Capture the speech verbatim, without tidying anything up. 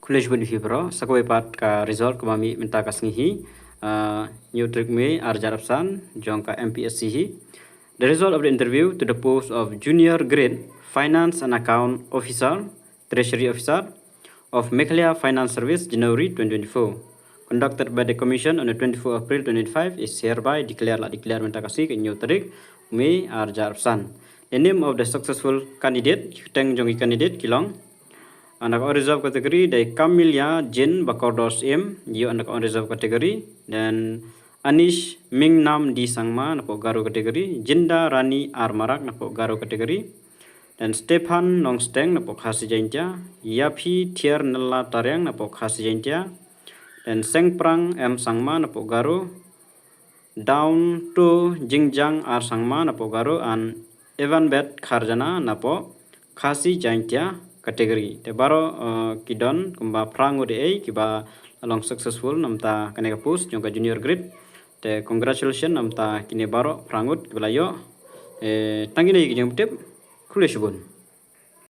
Khublei shibun ïa phi baroh, sa kawei pat ka result kaba mih mynta ka sngi hi, ah, hynñiew tarik May arhajar arphew san, jong ka M P S C hi. The result of the interview to the post of Junior Grade Finance and Account Officer, Treasury Officer of Meghalaya Finance Service, January twenty twenty-four, conducted by the Commission on the twenty-four April twenty twenty-five, is hereby declare, la declare mynta ka sngi ka hynñiew tarik May arhajar arphew san. The name of the successful candidate, ki kyrteng jong ki candidate ki long, na ka unreserved category dei Camelia Jane Bakordor Syiem, ïoh na ka unreserved category. Then Anish Mingnam D Sangma napoh Garo category, Jinda Rani R Marak napoh Garo category. Then Stephan Nongsteng napoh Khasi Jaintia, Yaphi Thier Nella Tariang napoh Khasi Jaintia. Then Sengprang M Sangma napoh Garo, Daunto Jingjang R Sangma napoh Garo and Evanbet Kharjana napoh Khasi Jaintia category. Te baroh, eh, ki don kumba phra ngut ei kiba la long successful namta kane ka post jong ka junior grade. Te congratulations namta kine baroh phra ngut kiba la ïoh. Eh, tang kine ki jingtip. Khublei shibun.